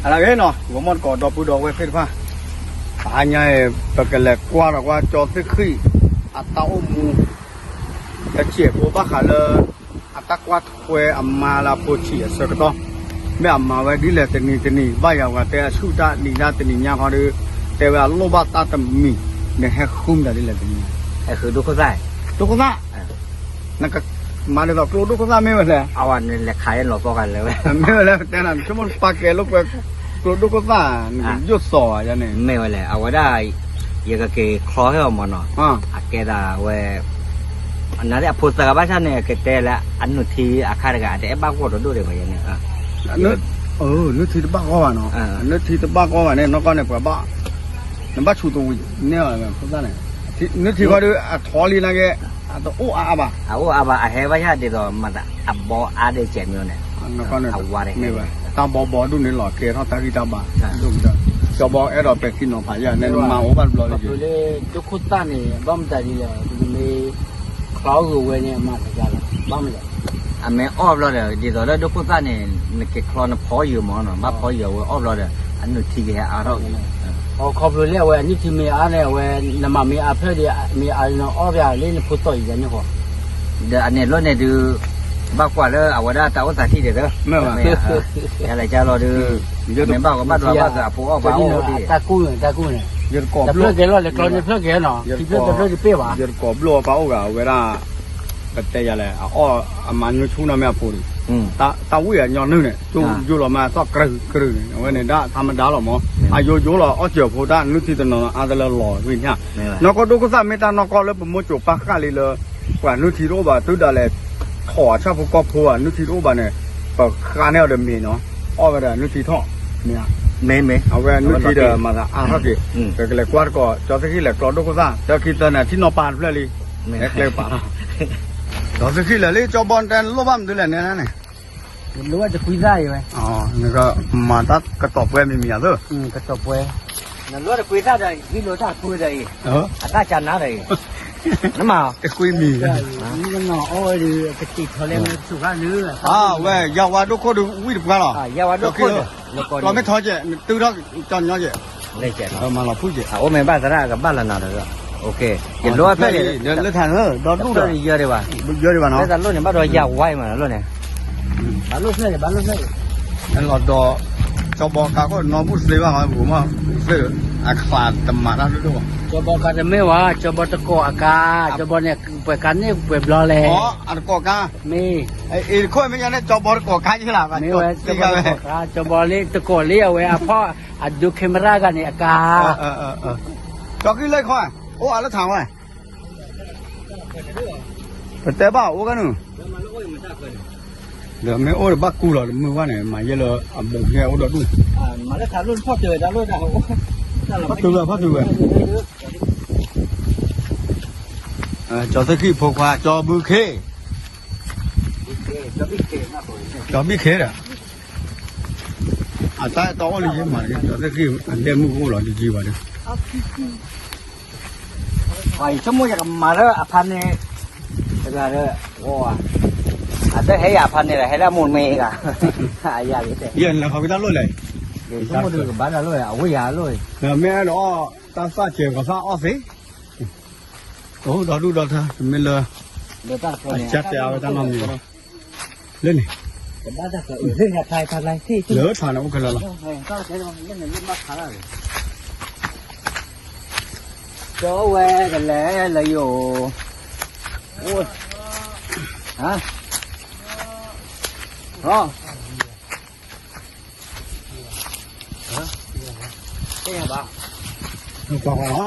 အလၢဂ့ၤနီၤ ဂီၤမီၢ်တကိးဒီပုၢ်ဒီဝဲၢ်သ့ၣ်တဖၣ်, တဟါညါအံၤ ပကလဲၤကွၢ်ဒီးကွၢ်ကၠီသ့ၣ်ဃံၣ် အတၢ်အိၣ်မူ တစဲးဖိဘၣ်ဃးလၢ အတၢ်ကွၢ်ထွဲအမါလၢအဖိဆံးအဆၢကတီၢ်, မ့ၢ်အမၤဝဲဒ်လဲၣ်တနံၤတနံၤ ဘၣ်ယၤဝဲတဲအဆူၣ်တၢ်နံၤညါတနံၤညါခီဒီး တဲဝဲအလိၣ်ဘၣ်တၢ်တမံၤ နဟဲဃုမတၤဒ်လဲၣ်တနံၤညါ, ဟဲဃုဒိၣ်ခိၣ်သၣ်, ဒိၣ်ခိၣ်သၣ် နကမၤဒ်သိးကျိဒိၣ်ခိၣ်သၣ်မ့ၢ်ဝဲလဲၣ်, အဝဲနလဲၤခးယဲၢ်လီၤသီဂၤလဲၤဝဲ, မ့ၢ်ဝဲလဲၣ် တဲနၤ နဆိကမိၣ်ပာ်ကဲလိာ်ကွဲ ကျိဒိၣ်ခိၣ်သၣ် နကယိၣ်စီၤဧါန့ၣ်, မ့ၢ်ဝဲလဲၣ် အဝဲဒၣ် ယကက့ၤချီဟဲအီၤမးနီၤ, အကဲသးဝဲ နသ့ၣ်အဖိသၢဂၤဘၣ်ဆၣ်န့ၣ် ကတဲလၢအနုၢ်ထံအခါတဂၤ အတအဲၣ်ဘၣ်ဂီၢ်တဒိၣ်ဒံးဘၣ်ယဲန့ၣ်, နုၢ်ထံတဘၣ်ဂီၢ်ဘၣ်နီၤ, နုၢ်ထံတဘၣ်ဂီၢ်ဘၣ်န့ၣ် နီၢ်ကီၢ်န့ၣ် ပှၤဘၣ် နဘၣ်ဆူးတဝံၤန့ၣ် ဖိသၣ်န့ၣ်, နုၢ်ထံဃီဒီး အထီလံနာ်က့ အတအိၣ်အါအါဘၣ်, အအိၣ်အါဘၣ် အဟဲဘၣ်ယၤဒ်သိး မၤသးအဘီအါဒဲးကဲးမ့ၢ်န့ၣ်, အဝါဒဲး, တၢ်ဘီဘီဒူၣ်န့ၣ်လီၤ ကဲထီၣ်တၢ်ဂံၢ်တၢ်ဘါ, ဒိၣ်ကတၢၢ်, ကၠီဘီအဲၣ်ဒိးပဲာ်ထံနီၤဖးယၤန့ၣ် နမၤအိၣ်ဘၣ်တဘျီလၢ လၢဒိၣ်ခိၣ်သၣ်န့ၣ် ဘၣ်မတၤဒ်လဲၣ် နမ့ၢ်ချီဂ့ၤဝဲန့ၣ် အမၤသးယါလီၤ ဘၣ်မလဲၣ်, အမ့ၢ်အီၣ်ဘျီဒီး ဒ်သိးလၢဒိၣ်ခိၣ်သၣ်န့ၣ် နက့ၤချီနဖီယိာ်မးနီၤ ဘၣ်ဖီယိာ်ဝဲအီၣ်ဘျီဒီး အနုၢ်ထံကဟဲအါထီၣ်က့ၤ, ခီဖျိလၢအဝဲအနုၢ်ထံမ့ၢ်အါန့ၣ် အဝဲ နမၤမ့ၢ်အါဖျၢၣ်ဒီး မ့ၢ်အါလၢနအီၣ်ဘၣ်လၢနဖိသီၣ်အံၤယၤန့ၣ်ဃီ, ဒီးအန့ၣ်လိၣ်န့ၣ်ဒုး ဘၣ်ကွၢ်လၢအဝဲဒၣ်တၢ်အိၣ်သးထံၣ်ဒဲးသၢ, မ့ၢ်ဘၣ်, ယလဲၤကၢ်လီၤဒုး, မ့ၢ်ဘၣ်ကဘၣ်ဒွးဘၣ်သးအဖိအီၣ်ဘၣ်အိၣ်ဒံး, တၢ်ကူၣ်န့ၣ် တၢ်ကူၣ်န့ၣ်, တဖျၢၣ်ကဲလီၤ လဲၤကျီန့ၣ်ဖျၢၣ်ကဲနီၤ, တဖျၢၣ်တဖျၢၣ်တပ့ၢ်ဘၣ်, ယတကိးဘျိၣ်ပၢ်အိၣ်ဂၤအဝဲဒၣ်, ပတဲယၤလဲၣ် အအီၣ်အမၤညိဆူၣ်နီၤမ့ၢ်အဖိန့ၣ်, တၢ်ဝံၣ်အညီနုၢ်န့ၣ် ကၠိယိလီၤမးသီၣ်ကြၢးကြၢးန့ၣ် အဝဲန့ၣ်ဒၣ်ထါမဒါလီၤမး, အယိယိလီၤအီၣ်စၢၤဖိတၢ်နုၢ်ထံတနီၤနီၤအါတလၢလီၤဝံၣ်ညၣ်, နီၢ်ကီၢ်ဒိၣ်ခိၣ်သၣ်မ့ၢ်တၢ်နီၢ်ကီၢ်လၢပမိၢ်စိၤပၢ်ဃၣ်လံလၢ ပှၤနုၢ်ထံတအိၣ်ဘၣ် တုၤဒၣ်လဲာ် ထီၣ်အဆၣ်ဖိကီၢ်ဖိဧါ နုၢ်ထံတအိၣ်ဘၣ်န့ၣ်, ပဃါန့ၢ်အီၤဒီးမ့ၤနီၤ, အီၣ်ဝဲဒၣ်နုၢ်ထံထီၣ်, မ့ၢ်, မ့ၢ်မ့ၢ်, အဝဲနုၢ်ထံဒီးမၤသးအါထီၣ်က့ၤ, ကလဲၤကွၢ်တကိး ကၠီသ့ၣ်ဃံၣ်လဲၤကျီဒိၣ်ခိၣ်သၣ် တၢ်ခံသၢန့ၣ် ထံၣ်နီၢ်ပၢ်တဖျၢၣ်လံ, ဟဲကျဲပာ်ထီၣ်, ကၠီသ့ၣ်ဃံၣ်လဲၤလံ ကၠီဘီတဲနလိၣ်ဘၣ်မနုၤလဲၣ်န့ၣ်န့ၣ် နကမၤတၢ်ကတီၤပှဲမံၤမံၤအသၢ, ကတီၤပှဲ, နလိၣ်တကွံသၣ်ဒီး ဟံးလိာ်တၢ်ကွံဒီးအံၤ, အတၢ်ကနါဒီးအံၤ, နမၤ, တကွံမံၤ, နအီၣ်ဝဲဒီး ကတံာ်ထီၣ်လဲၣ်မ့ၢ်ဆူၣ်ခါနုၤ, အဝဲယၤဝါဒိၣ်ခိၣ်ဒီးဝံၣ်တပှၢ်လီၤ, ယၤဝါဒိၣ်ခိၣ်ဒီး, ကျီမ့ၢ်ထီကဲး နတုၤထီၣ်ကၠီညီကဲး, မၤလီၤဖုၣ်ကဲး, အိၣ်မ့ၢ်ဘၣ်သရၣ်ကဘၣ်လီၤနၤဒီး, ယလိၣ်ဖျၢၣ်လံ, လၢထးနၢ် ဒီဒူၣ်ဒီး, ယၢဒံးဘၣ်, ယၢဒံးဘၣ်နီၤ, လၢတၢ်လိၣ်န့ၣ်ဘၣ်ဒီးယၤဝါအံၤမးလီၤန့ၣ်, ဘၣ်လိၣ်ဖျၢၣ်န့ၣ် ဘၣ်လိၣ်ဖျၢၣ်န့ၣ်, လီၤဒီး, ကၠီဘီကါခိၣ်နီၢ်ဘူၣ်သ့ဘၣ်မး ပကမၢ်, အခးတမၤတၢ်ဒိၣ်ဒိၣ်ဘၣ်, ကၠီဘီကါတမ့ၢ်ဝဲ, ကၠီဘီတကိးအကါ, ကၠီဘီန့ၣ် ပှဲၤကါန့ၣ်ပှဲၤဘျီလဲၣ်, အတကိးကါ, မ့ၢ်, အ့ၣ်တခိၣ်မ့ၢ်ယၤန့ၣ် ကၠီဘီတကိးကါယ့ၢ်လၢ်, မ့ၢ်ဝဲ, ကၠီဘီတကိးကါ, ကၠီဘီလၢတကိးလံအဝဲအဖီၣ်, အဒိ camera ဂၤန့ၣ်အကါ, ကၠီဃံလၢခီ, အိၣ်အလၢထးဝဲ ပတဲဘၣ်အိၣ်ကနုာ်, ဒီးမ့ၢ်အိၣ်ဒီးဘၣ်ကူလီၤ တမုာ်ဘၣ်န့ၣ် မၤယဲလၢအဘူးကဲအိၣ်ဒီးဒူၣ်, ဖီၣ်တုၤဝဲ, ဖီၣ်တုၤဝဲ, ကၠီသ့ၣ်ခံဖိခွါ ကၠီဘုခ့, ကၠီဘုခ့ဒီး, အတၢ်အဲၣ်တီအိၣ်လံယဲမး ကၠီသ့ၣ်ခံ အဒဲမုၢ်ကအိၣ်လီၤတကံဘၣ်ဒီး ပှၤယဆိကမိၣ်ယကမၤလၢအဖါန့ၣ်, တဂၤဒီး, အတဟဲယၤဖါန့ၣ်ဒီး ဟဲလၢအမိၢ်မ့ၢ်ဂၤ, ယဲနဟီကတၢ်လိၣ်လဲၣ်, ယဆိကမိၣ်ဒုးကဘၣ်တၢ်လိၣ် အဝဲယၤလိၣ်, မ့ၢ်အဲၣ်ဒိးအီၣ်တၢ်သၣ်ကဲၤပှၤသၣ်အီၣ်သ့, အိၣ်ဒီဒူၣ်ဒီထၢ တမ့ၢ်လၢ, အကၢ်တဲအါဝဲတၢ်နီတမံၤ, လၢန့ၣ်, လၢထးန့ၣ်အိၣ်ခဲလၢာ်လီၤ, ကၠီဝဲကလဲၤလၢယိၤ, ဟါ, ဟါ, ကွၢ်ကွၢ်လ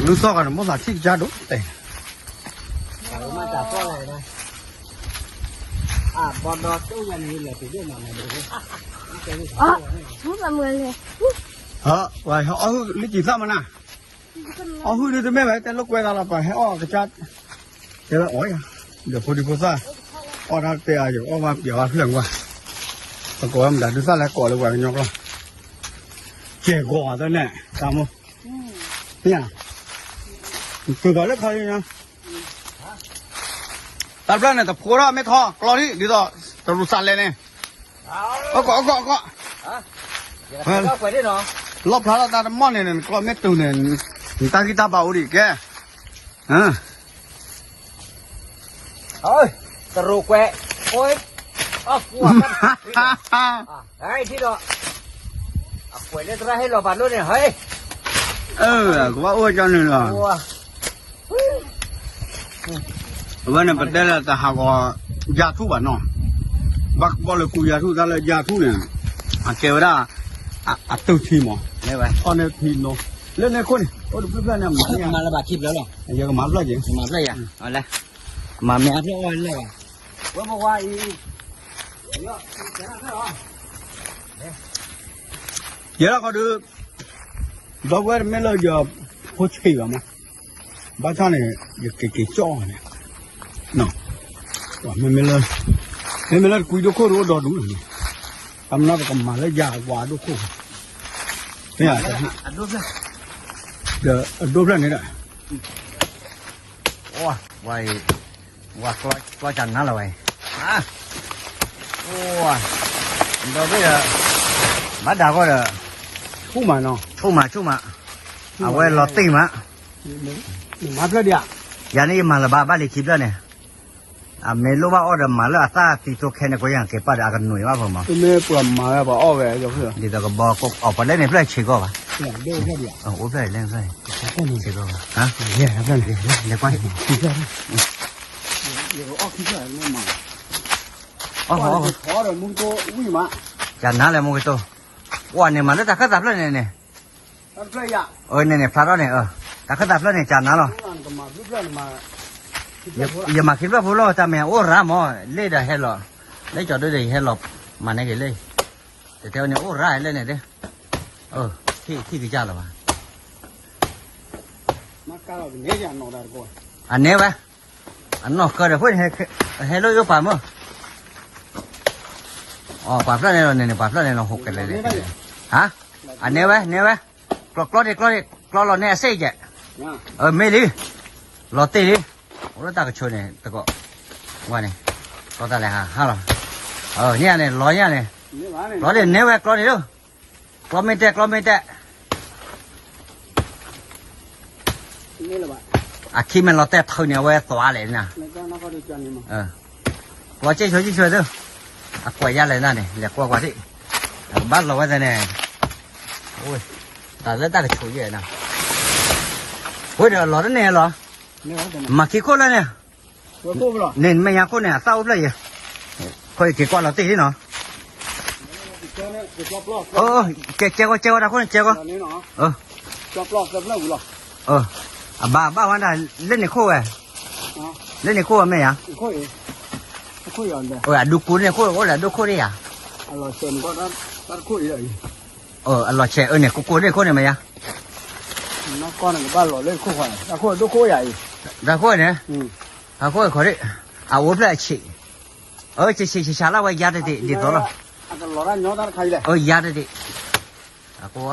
ီၤ ပှၤကလုၢ်သီၣ်ဂၤန့ၣ် မိၣ်သးထံၣ်ကစၢ်ဒိၣ်တဲာ်, ပှၤအီၣ်ဟုၣ်လံကံသၣ်မနၤ, အီၣ်ဟုၣ်ဒုးတမ့ၢ်ဘၣ် တဲလိာ်ကွဲသးလီၤ ပှၤဟဲအီၣ်ကစၢ်, တဲဝဲအီၣ်ယၤ, ဒီးဖိဒံဖိသၣ်, အီၣ်တၢ်တဲအါယိာ် အီၣ်ဘၣ်ပျဲၤဘၣ်ဖျၢၣ်ကွၢ်, ပကိးဝဲမတၤဒုးသၣ်လဲၣ်ကိးလၢပှၤကညီကျိာ်, ကဲၤဂီၤအသးန့ၣ် တၢ်မိၢ်, မ့ၢ်ဧါ, တုၤဘၣ်လၢခါလံညါ, တၢ် တၢ်တဖျၢၣ်န့ၣ် တဖိဒီးမ့ၢ်ထီၣ်ကျီထံၣ် ဒ်သိးတရူးသးလဲၣ်န့ၣ်, အကီၢ်အကီၢ်အကီၢ်, လီၣ်ဖျါထီၣ်တၢ်တမီၢ်န့ၣ် နကျီမ့ၢ်တုၤန့ၣ်, နတၢ်ဂံၢ်တၢ်ဘါအိၣ်ဒံးကဲ, တရူးကွဲး, အိၣ်, အကွၢ်, ထံၣ်ဒီး, အကွဲးလၢသရၣ်ဟဲလီၤပာ်လိၣ်န့ၣ်, ဟဲ, ကဘၣ်အိၣ်ကၠီန့ၣ်လီၤ. အဝဲန့ၣ် ပတဲလၢတဟးဂီၤ ယၤထူၣ်ဘၣ်နီၤ, ဘၣ်ကဘီလၢကူယၤထူၣ် တၢ်လၢယၤထူၣ်န့ၣ်, အကဲဝဲဒၣ်, အတုၤထံမး, ထီၣ်န့ၢ်ထံနီၤ, လၢန့ၣ်ခိၣ်န့ၣ် အိၣ်တဖျၢၣ်ဖျၢၣ်န့ၣ် မၤလၢဘၣ်ခံဖျၢၣ်လီၤ, ယကမၤဖျၢၣ်က့ၤ, မၤဖျၢၣ်ယၤ, လၢ, မၤမ့ၢ်အဖျၢၣ်အီၣ်လၢဘၣ်, ဝဲပဝါအံၤ, ယဲဒၣ်ခီဒုး, ဒီပုၢ်ဝဲၢ်တမ့ၢ်လၢယဖိဆံးဘၣ်မး, ဘၣ်ဆၣ်န့ၣ် ယက့ၤက့ၤကၠီၣ်န့ၣ်, မ့မ့ၢ်လၢ, မ့မ့ၢ်လၢတကွံဒိၣ်ခိၣ်တအိၣ်ဒီးဒူၣ်န့ၣ်, အမနုၤပကမၤလၢယၤဝါဒိၣ်ခိၣ်, မ့ၢ်, ဒီးအဒိၣ်ဖျၢၣ်န့ၣ်ဒီး ဝါအံၤ, ဝါကျီကၢ်နါလီၤဝဲ, ဒီးဘ့ၣ်ဒီး, ဘၣ်ဒၣ်ဃီဒီး, ဆူၣ်မးနီၤ, ဆူၣ်မးဆူၣ်မး, အဝဲလီၤတံၢ်မး, မၤဖျၢၣ်ဒံးဧါ, ယၤန့ၣ်ယမၤလၢၤဘၣ် ဘၣ်လံခံဖျၢၣ်န့ၣ်, အမ့ၢ်လိၣ်ဘၣ်အီၣ်ဒီးမၤလၢအသၣ်သံသိခဲန့ၣ် ကယၤက့ၤပာ်ဒီးအကနွံဘၣ်ဖိမး, မ့ၢ်ပှၤမၤဝဲပှၤအီၣ်ဝဲ, ဒ်သိးကဘီအိၣ်ပှၤလၢန့ၣ်ဖျၢၣ်ဆံးကီၢ်ဘၣ်, အိၣ်ဖျၢၣ်လၢန့ၣ်ဖျၢၣ်ဆံးကီၢ်ဘၣ်, လဲၤကွၢ်, ကနါလဲၣ်မူကတိၢ်, ဝါန့ၣ်မၤလၢတၢ်ခၢၣ်သးဖျၢၣ်န့ၣ်န့ၣ်, န့ၣ်န့ၣ် ဖျါထီၣ်န့ၣ်, တၢ်ခၢၣ်သးဖျၢၣ်န့ၣ် ကနါလီၤ, ယမၤခံဖျၢၣ်ဖိလီၤ တၢ်မ့ၢ်အိၣ်ရၤမး, လ့ၣ်ဒီးဟဲလီၤ, လၢကၠီဒိၣ်ဒီးယဟဲလီၤ, မၤန့ၢ်က့ၤလ့ၣ်, တတဲဝဲန့ၣ်အိၣ်ရၤလၢန့ၣ်, ထံၣ်ကစၢ်လီၤဘၣ်, အနဲဝဲ, အနီၢ်ကၢဒီးဖဲန့ၣ်, ဟဲလိၣ်ယိၣ်ပာ်မၢ်, အပာ်ဖျၢၣ်န့ၣ်လီၤန့ၣ်န့ၣ် ပာ်ဖျၢၣ်န့ၣ်လီၤန့ၣ်န့ၣ် ပာ်ဖျၢၣ်န့ၣ်လီၤ ဟိးကလဲၤလဲၤ, ဟါ, အနဲဝဲ နဲဝဲ, ကျီကျီဒံး ကျီဒံး ကျီလီၤန့ၣ်အစ့ၢ်ကဲး, မ့ၢ်လံ, လီၤတ့ၢ်လံ, အိၣ်လၢတၢ်ကဆိးန့ၣ် တကိး, ဝဲန့ၣ်, ကျီတၢ်လဲၤဟးဟါလီၤ, ညါန့ၣ် လီၤညါန့ၣ်, ကျီဒံး နဲဝဲ ကျီဒံးလီၤ, ကျီမ့ၢ်တဲ ကျီမ့ၢ်တဲ အခံမ့ၢ်လီၤတဲာ်ထုးန့ၣ် အဝဲသွးလဲၣ်နၤ, ကျီစ့ၢ်ဆိဆိသု, အကွၢ်ယါလဲၣ်နၤန့ၣ် လဲၤကွၢ်ကွၢ်ထံၣ်, အကဘၣ်လီၤဝဲသဲန့ၣ်, တၢ်လၢတၢ်ကဆိးယဲၢ်နၤ, ဝဲဒီးလီၤတန့ၣ်လီၤ, မၤခံခိၣ်လၢန့ၣ်, န့ၣ်မ့ၢ်ညါခိၣ်န့ၣ် အသၣ်အိၣ်ဖျၢၣ်ယဲၢ်, ခိၣ်အံၤက့ၤကွၢ်လီၤတ့ၢ်လံနီၤ, ကဲကီကဲကီတၢ်ခိၣ်န့ၣ် ကဲကီ အဘၣ်ဘၣ်ဝဲဒၣ် လၢန့ၣ်ခိၣ်ဝဲ, လၢန့ၣ်ခိၣ်ဝဲမ့ၢ်ဧါ, အဒူကိန့ၣ်ခိၣ်အိၣ်လၢအဒိခိၣ်န့ၣ်ဧါ, အလီၤဆဲးအၢန့ၣ် ကိကိန့ၣ်ခိၣ်န့ၣ်မ့ၢ်ဧါ, တၢ်ခိၣ်န့ၣ်, တၢ်ခိၣ်န့ၣ်, အအိၣ်ဖျၢၣ်အဆံး, အဆံးဆံးဆံးဆံးလၢဝဲယါတဒံး ဒ်သိးလီၤ, အယါတဒံး, အကိ ဝ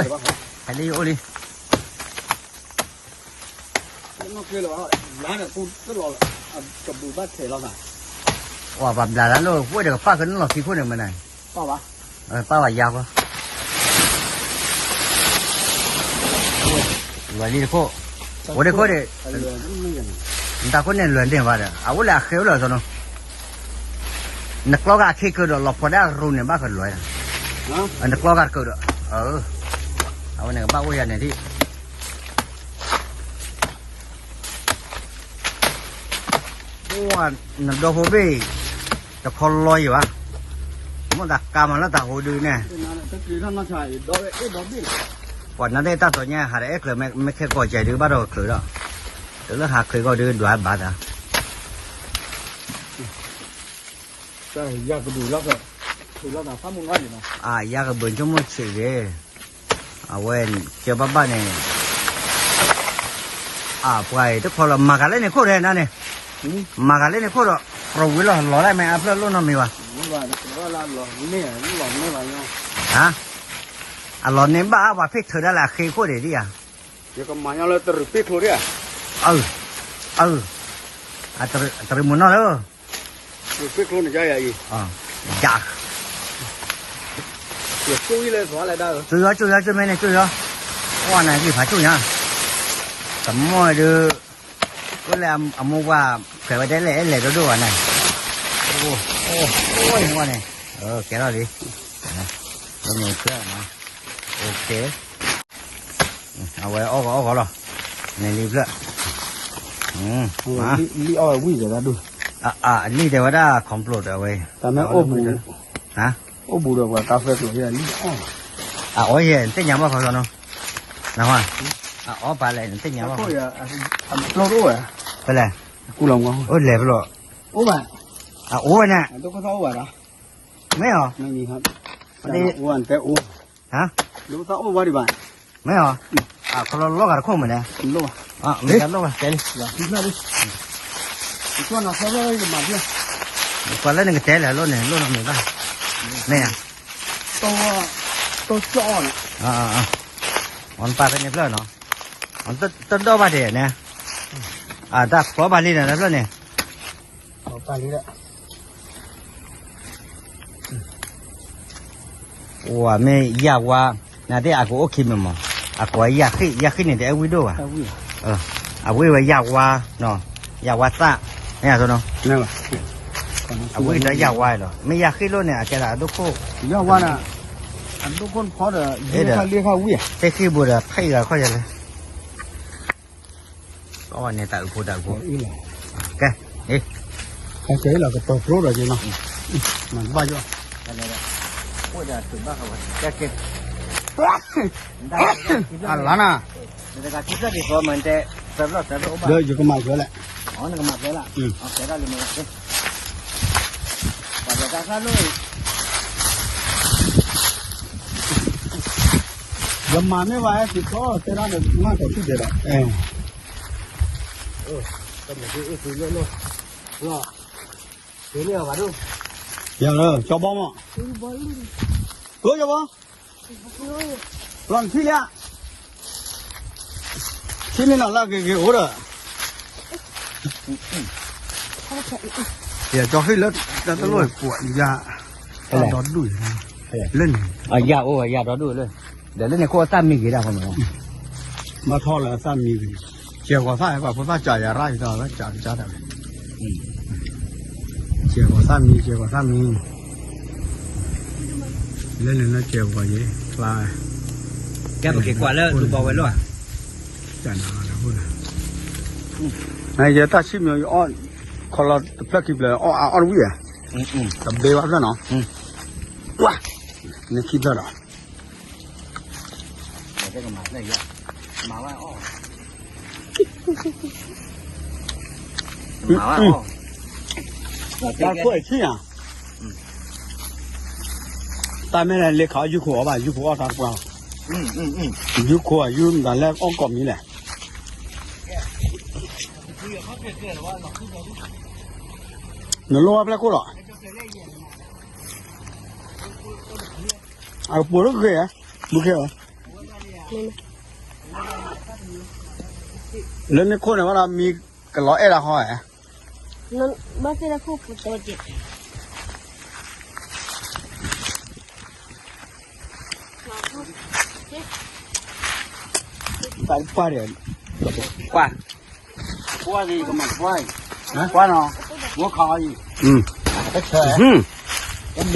ဲ, ဟဲလံအိၣ်လံ, ပှၤဘျးလၢလၢ ဝဲဒီးကပၣ်ကနုာ်လီၤခံခိၣ်န့ၣ်မနၤ, ပၣ်ဘၣ်ယါဃီ, လွဲလံတခိၣ်, ဝဲတခိၣ်န့ၣ်, တၢ်ခိၣ်န့ၣ်လွဲန့ၢ်ဘၣ်ဒီး အအိၣ်လၢအဃဲအိၣ်လၢအသိးနီၤ, နကျီဂာ်အခ့ကၢဒီး လီၤဖီဒၣ်ရူန့ၣ် ဘၣ်ကလွဲ, နကျီဂာ်တကၢဒီး, အဝဲန့ၣ်ကဘၣ်အိၣ်ယၤန့ၣ်ဒံး, နဒီဖိဘ့ၣ်, တခီလီၤယံၤဘၣ်, မ့ၢ်တၢ်ကါမၤလၢတၢ်ဟိဒုန့ၣ်, ပှၤနၤဒၣ်တၢ်တီၤညါဟးဒီးအဲၣ်ချၢး မ့ၢ်ခဲကီၢ်ကဲဒုးဘၣ်ဒီးချၢးဒီး, တလၢဟးချၢးကီၢ်ဒုးဒွးဘၣ်သး ယၤကဘုးဆိကမိၣ်ဆံးဂ့ၤ, အဝဲကၢဘၣ်ဘၣ်န့ၣ်, အပှၤအံၤတခီလီၤ မၤဂၤလၢန့ၣ်ခိၣ်ဒီးနၤန့ၣ်, မၤဂၤလၢန့ၣ်ခိၣ်ဒီး, ပြဝံၤလီၤလီၤဒၣ်မ့ၢ်အဖျၢၣ်လိၣ်နီတမံၤဘၣ်, မ့ၢ်ဘၣ်, လၢအလီၤန့ၢ်, လီၤန့ၢ်ဘၣ်ညီ, ဟါ, အလီၤန့ၢ်ဘၣ် ပှၤဖ့ၣ်ထၢဒၣ်လၢအဃ့ခိၣ်ဒံးဒံးဧါ, ယကမၤညီလၢတရူးပ့ၢ်ချိဒံးဧါ, အၢ, အၢ, တရူးမုၢ်နီၢ်လၢ တရူးပ့ၢ်ချိန့ၣ်ယၤအံၤ, ယၤ, ကၠိယီကၠိယီကၠိမ့ၢ်န့ၣ် ကၠိယီ, ကွၢ်နၤဂံၢ်ဖးကၠိညါ, တမီၢ်ဒုး အိၣ်လၢအမိၢ်ပှၢ် ဖဲးဝဲဒၣ်လဲၣ်အဲၣ်လဲၣ်ဒိၣ်ဒိၣ်ဘၣ်န့ၣ်, အိၣ်, အိၣ်န့ၣ်, ကဲထီၣ်လံ, လၢမ့ၢ်ဖျၢၣ်နီၤ, အဝဲအီၣ်ဂီၤအီၣ်ဂီၤလီၤ, န့ၣ်လံဖျၢၣ်, လံအီၣ်ဝံၣ်ဒီးဒၣ်ဒူၣ်, လံတဲဝဲဒၣ် complete ဒီးဝဲ, တၢ်မ့ၢ်အိၣ်ဘူး, အိၣ်ဘူးဒီးပှၤကါဖဲကျိးယဲလံအီၣ်, အအီၣ်ယဲၢ် နသ့ၣ်ညါဘၣ်ခီခီနီၤ, နဟါ, အအီၣ်ပာ်လဲၣ် နသ့ၣ်ညါဘၣ်ခီ, ဖဲလဲၣ်, အိၣ်လဲၣ်ဖဲလဲၣ်, အိၣ်ဘၣ်, အအိၣ်ဝဲန့ၣ်, မ့ၢ်အီၤ, မ့ၢ်အီၤ, ခီလီၤလီၤဂာ်တခိၣ်မ့ၢ်န့ၣ်, ပှၤလၢနကတဲလဲၣ်လိၣ်န့ၣ် လိၣ်နီတမံၤဘၣ်, မ့ၢ်ဧါ, နပာ်ဖဲန့ၣ်ဖျၢၣ်နီၤ, တဒီၣ်ဘၣ်ဒဲးန့ၣ်, တၢ်ဖျီဘၣ်လံန့ၣ် တဖျၢၣ်န့ၣ် ဝၤမ့ၢ်ယၣ်ဝါ, နသ့ၣ်အကအိၣ်ခံမ့ၢ်မး, အကိးယၣ်ဃ့ၣ်, ယၣ်ဃ့ၣ်န့ၣ်တအဲၣ်ဝံၣ်ဒိၣ်ဘၣ်, အဝံၣ်ဝဲယၣ်ဝါ, ယၣ်ဝါသၣ်, မ့ၢ်အသိးနီၤ, အဝံၣ်ဒီးယၣ်ဝါလီၤ, မ့ၢ်ယၣ်ဃ့ၣ်လိၣ်န့ၣ် အကဲဒၣ်အဒိၣ်ခိၣ်, ယၣ်ဝါန့ၣ်, အဒိၣ်ခိၣ်ဖီဒီး လ့ၣ်ခါလ့ၣ်ခါဝံၣ်, သ့ၣ်ဃံဘူဒီးဖဲအံၤဂၤခီယလဲၣ် အီၣ်န့ၣ်တၢ်အုးဖိတၢ်အုးဖိ, ကဲ, ကဲလီၤကပၢၤပြိဒီးက့ၤနီၤ, မၤတဘၣ်ယီၤ, အလါနၤ, ဒီးယကမၤကျၢၤလဲၣ်, ယမၤမ့ၢ်ဝဲစ့ၢ်ကီး တဲဒၣ်န့ၣ် မၤကီးထံၣ်တဲဒီး, ယၤလၢကၠီဘီမး, ကၠီဘီ, လီၤနထံၣ်လံ, ထံၣ်န့ၣ်နီၤလၢက့ၤက့ၤအိၣ်ဒီး, ယကၠီဟ့ၣ်လၢတၢ်တလိၣ်ပှၤယၤ, ဒီဒူၣ်, လၢန့ၣ်, ယၤအိၣ်ယၤဒီဒူၣ်လၢ, ဒီးလၢန့ၣ်ခိၣ်အသၣ်မံဂ့ၤဒၣ်ဃီမး, ဘၣ်ထီၣ်လၢအသၣ်မံဂ့ၤ, စဲးဂီၤသၣ်ပှၤဖိသၣ်ကးယၤရၣ်ယၤတၢ်ဝဲကးကးတၢ်ဝဲ စဲးဂီၤသၣ်မံ စဲးဂီၤသၣ်မံ, လၢန့ၣ်လၢစဲးဂီၤယဲ, ဖျါ, ကဲပက့ၤကွၢ်လၢဒူဘီဝဲလီၤ, နယဲတၢ်ဆံၣ်မံၤအီၣ်, ခီလီၤတဖျၢၣ်ခံဖျၢၣ်အီၣ်အါအီၣ်တဝံၣ်ဧါ, တဘ့ဘၣ်ဖျၢၣ်နီၤ, ကွၢ်, န့ၣ်ခံဖျၢၣ်ဒီး တၢ်ခိၣ်အဆံၣ်ဧါ, တၢ်မ့ၢ်လၢလ့ခးအီၣ်ယူခိၣ်အီၣ်ဘၣ် ယူခိၣ်အီၣ်တၢ်တပှၢ်, ယူခိၣ်အယူမတၤလၢအီၣ်ကိးမံၤလဲၣ်, နလိၣ်ဝဲဖျဲၣ်ခိၣ်လီၤ, အကပိာ်လၢဂ့ၤ, ဘုခဲ, လၢန့ၣ်ခိၣ်န့ၣ်ဝဲဒီးမံကလီၤအဲၣ်ဒၣ်ဟီဧါ, ဘၣ်သ့ၣ်တၢ်ခိၣ်ပူၤတီက့ၤ, ပှၢ်, ပှၢ်, ပှၢ်နီၤ, ဝဲခါအံၤ,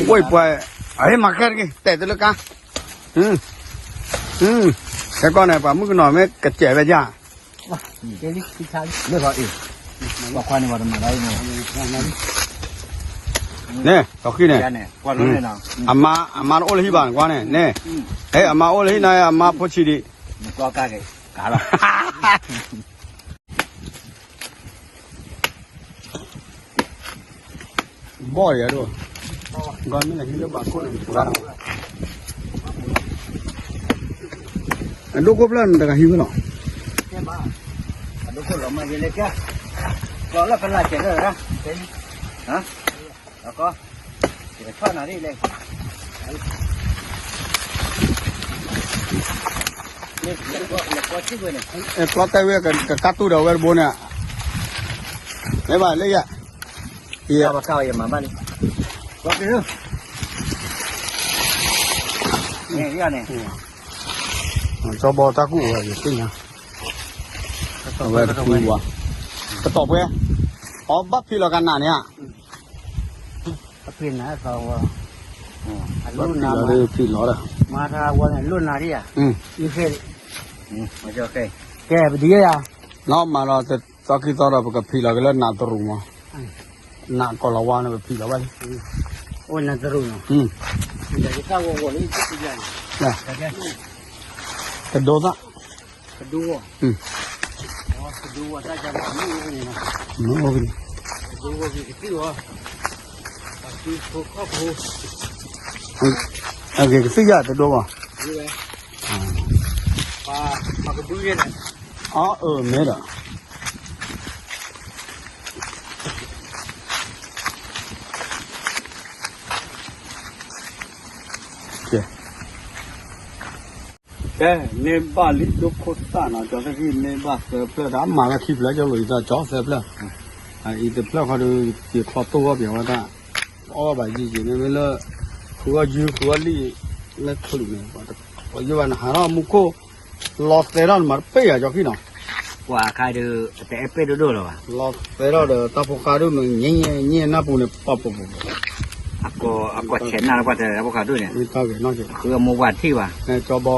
ဝဲပှၢ်, အဟဲမၤခဲတက့ၢ် တဲတလၢကါ, ခဲကီၢ်န့ၣ် ပှၤမုၣ်ကနီၤမ့ၢ်ကစဲးဝဲယါ, န့ၣ်, သီခံန့ၣ်, အမါ, အမါတအိၣ်လၢဟံၣ်ဘၣ်နကွၢ်န့ၣ်, န့ၣ်, အဲ အမါအိၣ်လၢဟံၣ်န့ၣ် အမါဖိဆံးဒံး, ဘီၣ်ယၤဒိၣ်, အဒိၣ်ခိၣ်ဖျၢၣ်နတဂၤဟံးဝဲလီၤ, အဒိၣ်ခိၣ်လီၤမးယလဲၤကဲ, လီၤလၢကလၢ်ကဲလၢ, ကီ, ကထီၣ်နၤဒ်လဲၣ်, ကျီတဲဝဲကကးတူၢ်ဒီးဝဲတဘိန့ၣ်, မ့ၢ်ဘၣ်လၢယ, ယဘၣ်ကါယမၤဘၣ်လံ, န့ၣ်, ကၠီဘီတၢ်ကူၣ်ဝဲယသ့ၣ်ညါ, အဝဲတကူဝါ, ကတီၢ်ပှဲၤ, အဘၣ်ဖံးလီၤကနၣ်န့ၣ်ဧါ, အဖံးနၤသီဝဲ, အလိၣ်နၤမး, ဖံးလီၤဒီး, မၤထါဝဲန့ၣ်လိၣ်နၤဒ်ဧါ, ကဲပဒံဧါ, နီၢ်မၤလီၤ သီခံသီဒီး ပကဖံးလီၤက့ၤလၢနးတရူးမး, နးကီၢ်လီၤဝါန့ၣ် ပဖံးလီၤဘၣ်လံ, အိၣ်နးတရူးနီၤ, တဒိသၣ် ကဒိဝီၤ, ကဒိဝီၤတၢ်ကန့ၣ်, မ့ၢ်အိၣ်ကန့ၣ်, ကဒိဝီၤက့ၤကသံၣ်ဝီၤ, ကသံၣ်ဖိခီၣ်ဖိ, အက့ၤကသံၣ်ယၤတဒိဝီၤ, ပှၤ, ပှၤကဘုန့ၣ်, အၢမ့ၢ်ဒီး, ကဲ ကဲ မ့ၢ်ဘၣ်လံဒိခိၣ်သၣ်နီၤ ကၠီသ့ၣ်ခံ မ့ၢ်ဘၣ်သၢဖျၢၣ် တၢ်မၤလၢခံဖျၢၣ် ကၠီလိာ်ယသးကၠီသၢဖျၢၣ်, အံၤတဖျၢၣ်ခီဒီး ယချီတိၢ်ဂီၢ်ပျဲဝဲဒၣ်, အီၣ်ဘၣ်ယံာ်ယံာ်န့ၣ် မ့ၢ်လၢ ဃုအီၣ်ယုၢ်ဃုအီၣ်လံၣ် လၢချုးန့ၣ် ပယိၣ်ဘၣ်နဟးထီၣ်မူခိၣ် လီၤသဲထီၣ်နမၤတပ့ၢ်ယၤကၠီခံနီၤ, ကွၢ်အခါဒီး တအဲၣ်ပ့ၢ်ဒိၣ်ဒိၣ်လီၤဘၣ်, လီၤသဲထီၣ်ဒီးတၢ်ဖိဃါဒိၣ်န့ၣ် ညံညံနၢ်ပူၤန့ၣ် ပှၤပှၤပှၤ အကီၢ်ဆဲးနၢ်လၢပှၤတဲတၢ်ဖိဃါဒိၣ်န့ၣ်, ဃုအမိၢ်ပှၢ်ထံၣ်ဘၣ်, ကၠီ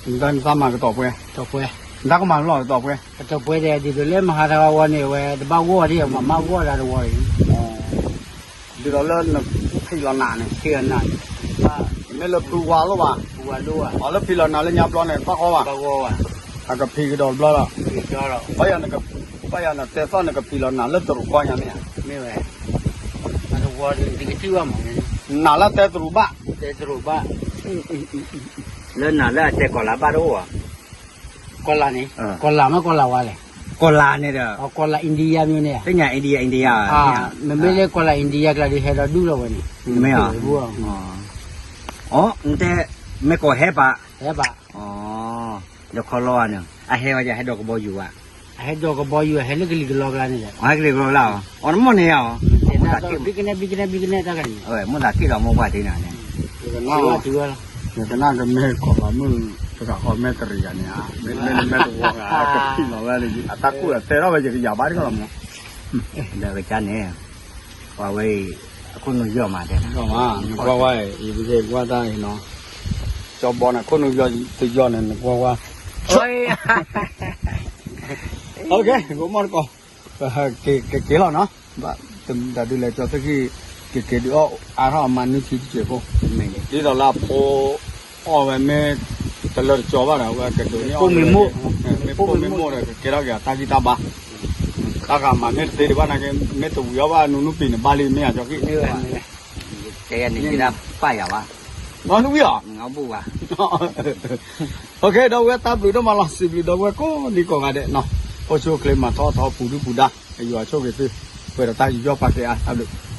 ဘီ နတၢ်နသးမၤကတီၢ်ပှဲၤ, နတၢ်ကမၤလီၢ်ကတီၢ်ပှဲၤ, ကတီၢ်ပှဲၤဒီး ဒ်သိးလၢမဟါတဂၤဝီန့ၣ် အဝဲတဘၣ်ဂီၢ်ဒံး မၤမၢ်ဂီၢ်ဒၣ်တဝီအံၤ ဒ်သိးလၢနဖံးလီၤနးန့ၣ်, မ့ၢ်လၢဖုဝါလိၣ်ဘၣ်, အီၤလၢဖံးလီၤနးလၢညါဘျီန့ၣ် ဘၣ်ဂီၢ်ဘၣ်, အကဖံးကဒီးတဘျီလီၤ, ဘၣ်ယၤနတဲသီၣ်နကဖံးလီၤနးလၢတရူးကီၢ်ညါမ့ၢ်ဧါ, မ့ၢ်ဝဲ, နးလၢတဲတရူးဘၣ်, တဲတရူးဘၣ်, လၢနးလၢအတဲကီၢ်လၤဘၣ်တအိၣ်ဘၣ် ကီၢ်လၤန့ၣ်, ကီၢ်လၤမ့ၢ်ကီၢ်လၤဝါလဲၣ်, ကီၢ်လၤန့ၣ်ဒီး, ကီၢ်လၤ India မ့ၢ်န့ၣ်, သ့ၣ်ညါ India India, မ့မ့ၢ်လၢကီၢ်လၤ India ကျါဒီးဟဲဒီးဒူၣ်လီၤဝဲန့ၣ်, မ့ၢ်ဧါ, အီ နတဲ, မ့ၢ်ကီၢ်ဟဲပာ်, ဟဲပာ်, ဒီးခီလီၤဧါန့ၣ် အဟဲဝဲယဟဲဒီးကဘီယူၤဘၣ်, အဟဲဒီးကဘီယူၤ ဟဲလၢကလံၤကလီကျါန့ၣ်, ဟဲကလံၤကလီကျါ, အီ နမိၢ်န့ၣ်ဧါ, ဘံကနဲဘံကနဲဘံကနဲတၢ်ဂၤန့ၣ်, မိၢ်သးက့ၣ်ဒီးမိၢ်ပှၢ်တ့ၢ်နၤန့ၣ် ယကနၣ်ကမ့ၢ်ကီၢ်လီၤမုၢ်တဂၤဃီ မဲာ်တရံးဂၤန့ၣ်ဧါ, မ့မ့ၢ်မဲာ်တဝီဂၤ ကဖံးလီၤဝဲန့ၣ် အတၢ်ကူၣ်အတဲထီၣ်ဝဲ ယကယၤဘၣ်တကလီၤမး, ဒီးကစၢ်န့ၣ်, ပှၤဝဲအံၤ, အခိၣ်နူာ်ယီၢ်မးတဲ, နကွၢ်ဝဲ, ယကကွၢ်တၢ်အံၤနီၤ, ကၠီဘီန့ၣ် ခိၣ်နူာ်ယီၢ်တယီၢ်န့ၣ် နကွၢ်ဝဲ, ကမီၢ်တကီၢ်, ကက့ၤလီၤနီၤ, တဒုးလဲၤကၠီသ့ၣ်ခံ, ကက့ၤဒုးအီၣ်အါထီၣ်အမါနုၢ်ထံတစဲးဖိ, ဒ်သိးလၢအဖိ အီၣ်ဝဲမ့ၢ် တလၢတကၠီဘၣ်ဒီး အဝဲကဒိးန့ၢ်အီၣ်, မ့ၢ်ပိာ်မ့ၢ်မိၢ်ဒီး ကကဲထီၣ်က့ၤအတၢ်ဂံၢ်တၢ်ဘါ, တၢ်ဂၤမၤမ့ၢ်တသ့ဒံးဘၣ်နာ်က့ မ့ၢ်တဝံၤအီၣ်ဘၣ်နူနူပံၤန့ၣ် ဘၣ်လံမ့ၢ်ဧါ ကၠီခံ, တဲယၤန့ၣ် က့ၤဒၣ်ပာ်ယၤဘၣ်, နဝံၤအီၤ, ဒီပုၢ်ဝဲၢ်တၢ်ဘျုးဒိၣ်မးလီၤ စံးဘျုးဒီပုၢ်ဝဲၢ်ကိးဒံကိးဂၤဒဲးနီၤ, အိၣ်ဆူၣ်အိၣ်ချ့မၤထီၣ်ထီပူၤဒုပူၤဒါ, ယွၤဆိၣ်ဂ့ၤသု, ပှဲၤဒီးတၢ်ယူးယီၣ်ပာ်ကဲအါ တၢ်ဘျုး